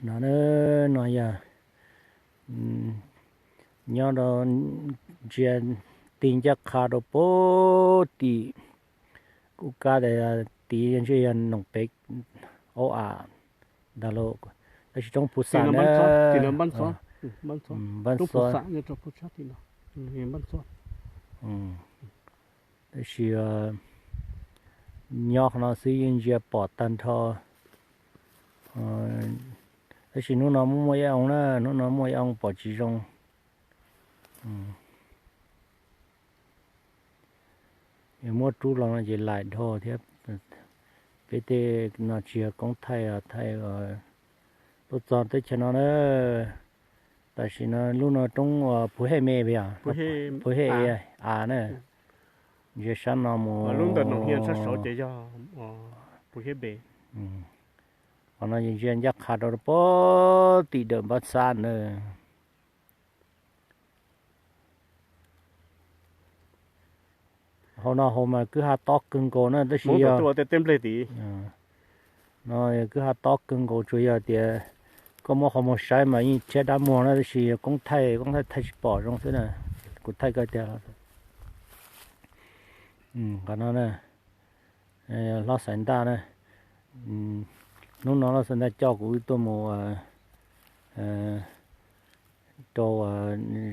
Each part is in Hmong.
No, no yog nyob rau ntsia ti ncaj qha rau puag tim kub kab tas tid ntshe yog noog pem aub am ntag lauj. Tab sis roob Phuv Xam na, Npab Xua, tab sis nyob qhov no xwb yeej ntsia pom tag nrho. Tab sis hnub no muaj muaj ib oo na, hnub no muaj ib oo pom tsis zoo. Yog muab rub los no ces laim dhau thiab. Peb tej no tsis yog koob thaij, thaij tuaj txog teb chaws no na. Tam sim no lub no roob Phuv Hej me yog, Phuv Hej a na. Ntsia sab no mus, qhov no ntsia ncaj qha rau puag tim dawm Npab Xab na. Hauv no hauv mas kwj ha tob kawg nkaus na, tab sis yog no kwj ha tob kawg nkaus, tsuas yog tias koj muab qhov muag saib mas yeej tshiab dab muag na, tab sis yog koob thaij, koob thaij thaij tsis pom zoo xwb na. Kuv thaij koj tiag. Qhov no na, hlob Xaiv Ntaj na, hnub no hlob Xaiv Ntaj coj kuv wb tuaj mus rau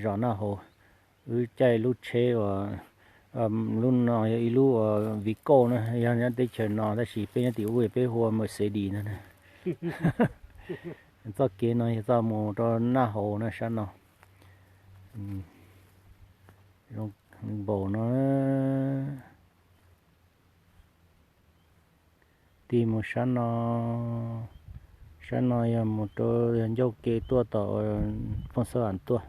zos Naj Haus, wb caij lub tsheb uas, lub no yog ib lub Vigo na, yog nyob teb chaws no tab sis peb nyob tim ub peb hu ua Mercedes no. Txoj kev no yog txoj mus rau Naj Haus na sab no. Npaum no, tig mus sab no, sab no yog mus rau, yog ncauj ke tuaj tom Phooj Xab Vam tuaj.